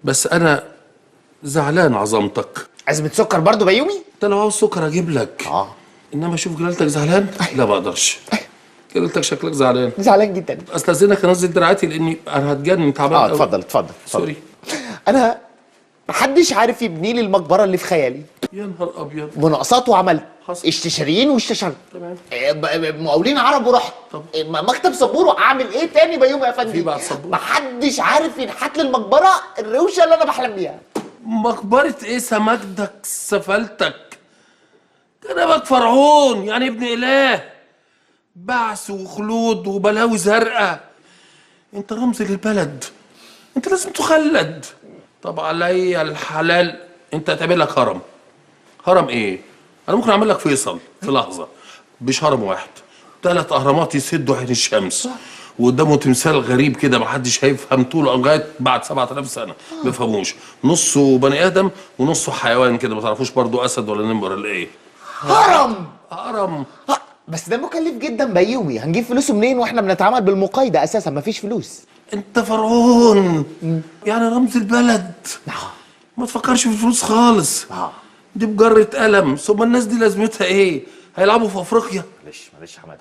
بس انا زعلان عظمتك. ازمة سكر برضو بيومي؟ انت لو عاوز سكر اجيب لك. انما شوف جلالتك زعلان؟ لا ما اقدرش. جلالتك شكلك زعلان. زعلان جدا. استاذنك انزل دراعاتي لاني انا هتجنن، تعبان قوي. اتفضل اتفضل. sorry. انا محدش عارف يبني لي المقبرة اللي في خيالي. يا نهار ابيض. مناقصات وعملت، حصل. استشاريين واشتشرت، تمام. مقاولين عرب ورحت، طب. مكتب صبور، اعمل ايه تاني بيومي يا فندم؟ في بعد صبور؟ محدش عارف ينحت لي المقبرة الروشه اللي انا بحلم بيها. مقبره ايه؟ سمجدك سفلتك، كلامك فرعون يعني ابن اله، بعث وخلود وبلاوي زرقاء. انت رمز للبلد، انت لازم تخلد. طب عليا الحلال انت هتعمل لك هرم. هرم ايه؟ انا ممكن اعمل لك فيصل في لحظة، مش هرم واحد، 3 اهرامات يسدوا عين الشمس، وقدامه تمثال غريب كده محدش هيفهم طوله لغاية بعد 7000 سنة، ما يفهموش. نصه بني ادم ونصه حيوان كده، ما تعرفوش برضه اسد ولا نمر ولا ايه. هرم. هرم. بس ده مكلف جدا بيومي، هنجيب فلوسه منين واحنا بنتعامل بالمقايضه اساسا؟ مفيش فلوس. انت فرعون يعني رمز البلد، ما تفكرش في الفلوس خالص. دي بجرة قلم. ثم الناس دي لازمتها ايه؟ هيلعبوا في افريقيا؟ معلش معلش يا حمادة.